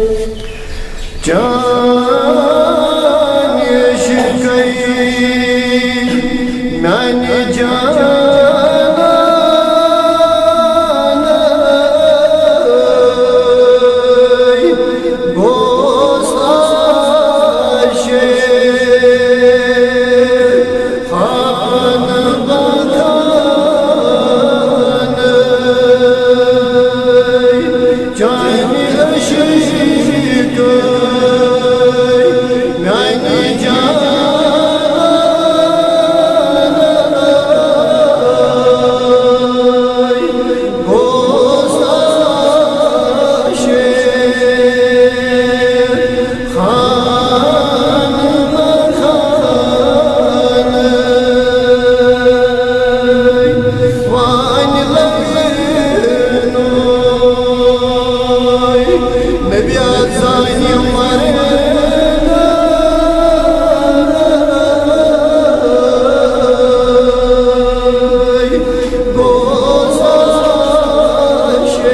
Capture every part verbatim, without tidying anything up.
چانہِ عشقٕے میانہِ جانٕے گوس عاشق خانہٕ بخانہٕ۔ چانہِ عشقٕے میانہِ جانٕے گوس عاشق خانہٕ بخانہٕ۔ وۄنۍ لگہِ نوے نبی ازانہِ مرنَے گوس عاشق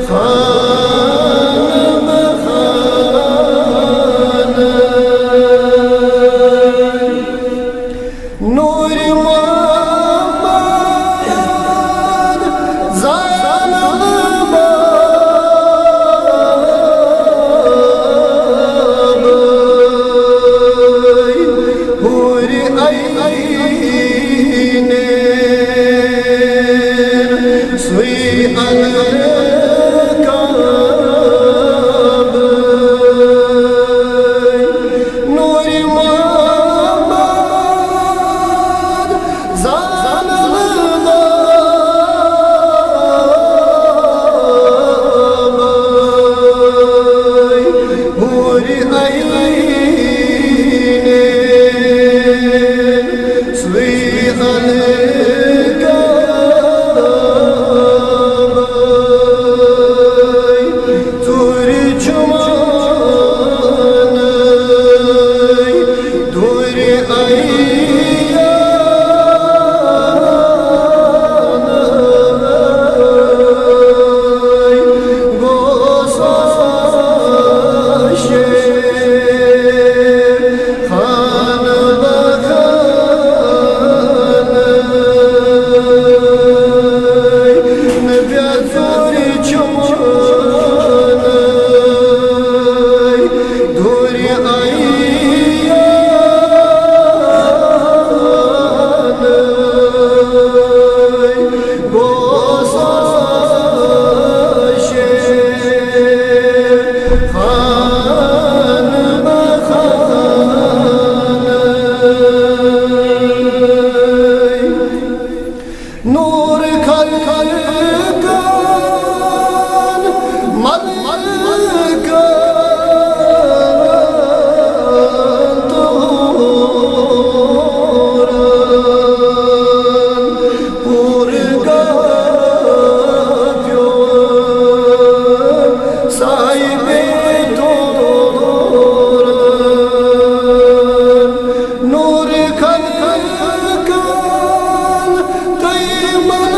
خانہٕ بخانہٕ۔ نوٗرِ محمد زانَن بابَے حورِ عینَے سُے القابَے۔ نوٗرِ محمد زانَن بابَے حورِ عینَے سُے القابَے۔ ژوٗرِ چُمانَے دوٗرِ عیانَے گوس عاشق خانہٕ بخانہٕ۔ نبی ژوٗرِ چُمانَے دوٗرِ عیانَے گوس عاشق خانہٕ بخانہٕ۔ نوٗر خلقن ملکن طہورن پوٗرٕ گاہ پیوٚو صاحبِ طہورن۔ نوٗر خلقن تہٕ ملکن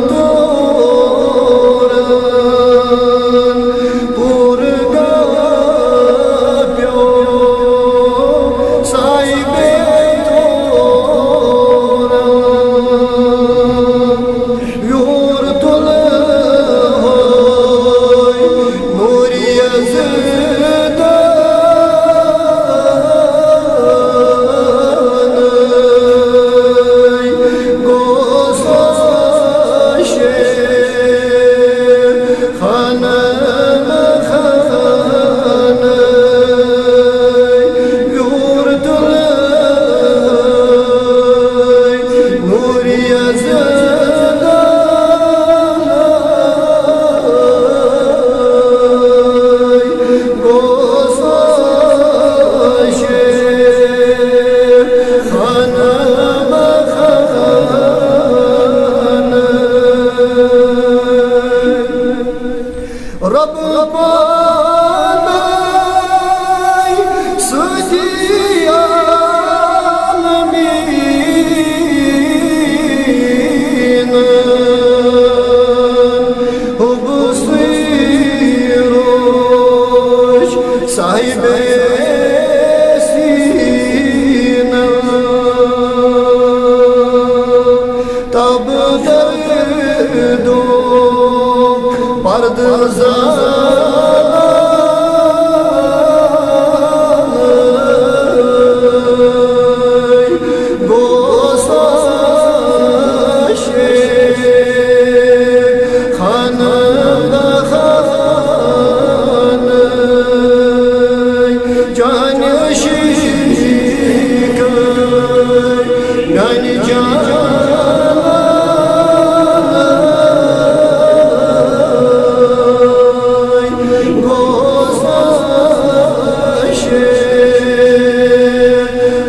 طہورن پوٗرٕ گاہ پیوٚو صاحبِ طہورن۔ یور تُلہوے نوٗرِ یزدانَے گوس عاشق خانہٕ بخانہٕ۔ یور تُلہوے نوٗرِ یزدانَے گوس عاشق خانہٕ بخانہٕ۔ رۄب پانے سۭتی عالمی دُکھ پردٕ زالے، گوس عاشق خانہ بہ خانہ۔ چانہِ عشقٕکۍ میانہِ جانٕکۍ گوس عاشق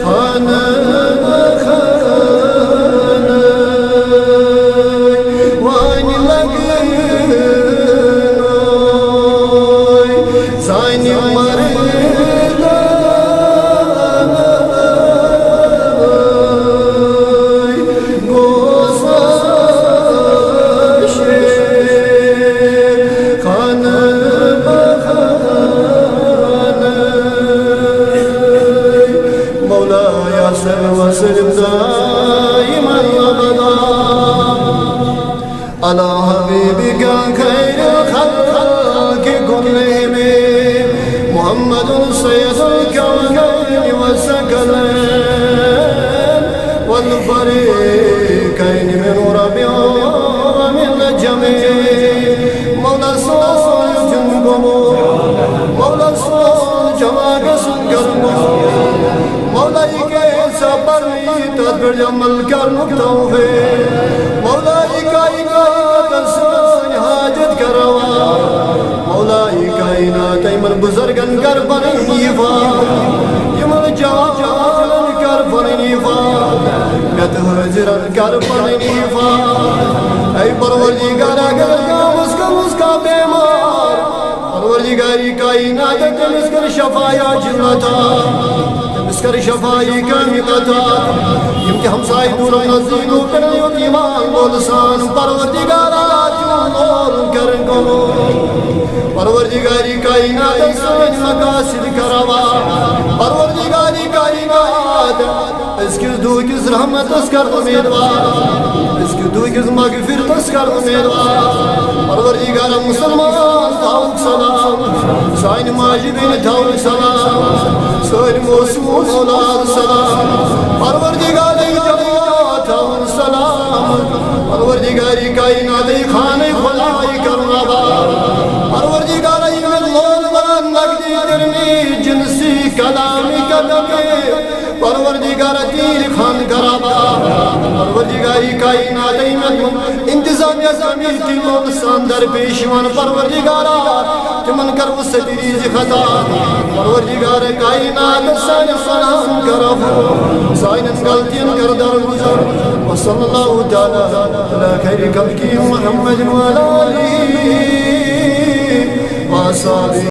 خانہ خانہ۔ وانہِ لگے سانہِ مردانہٕ گوس عاشق خانہ بہ خانہ۔ مولایا صل وسلم دائما ابدا على حبيبك خير الخلق كلهم محمد سيد الكونين والثقلين والفريقين من ربيع ومن الجميع۔ مولا سون جن گوٚمُت، مولا سون جماعت سُنٛد گرٕ گوٚمُت، مولا یہِ گژھِ سا پرنٕے تتھ پٮ۪ٹھ عمل کرنُک توفیق۔ مولا یہِ کائنات سٲنۍ حاجت کروا۔ مولا یہِ کائنات یِمن بزرگن کر پنٕنۍ حفاظت، یِمن جوانن کر پنٕنۍ حفاظت، مےٚ تہٕ حٲضرن کر پنٕنۍ حفاظت۔ اے پروردگار، اگر گامس کمس کا بیمار، پروردگار کائنات تٔمِس کر شفایہ عاجلہ عطا۔ تٔمِس کر شفایہ کاملہ عطا۔ یِم تہِ ہمسایہِ دوٗر نزدیٖک لوٗکن یوت ایمان وول سان، پروردگارا، تِہُنٛد مول کر قبوٗل۔ پروردگار کائنات سٲنۍ مقاصد کر آباد۔ پروردگار کائنات أزکِس دۄہ کِس رحمتس کر امیدوار، أزکِس دۄہ کِس مغفرتس کر امیدوار۔ پروردگار مسلمان تھاوُکھ سلام، سانہِ ماجہِ بیٚنہِ تھاوُن سلام، سٲنۍ موسوٗم اولاد سلام۔ پروردگار جماعت تھاوُن سلام۔ پروردگار کائنات خانہ خدائی کرُن آباد۔ پروردگار یِم لول ورن نقدی درمی جنسی کلامی قدمی۔ پروردگار تیر خان کر آباد۔ پروردگار کائنات یِم انتظامیہ زمین کی لول سان درپیش یِوان۔ پروردگارا تِمن کر وسعت ریزِ خطا۔ پروردگار کائنات سانہِ سلام کر عفو، سانٮ۪ن غلطین کر درگزر۔ وصلی اللہ تعالی علی خیر خلقہ محمد وعلی آلہ وصحبہ۔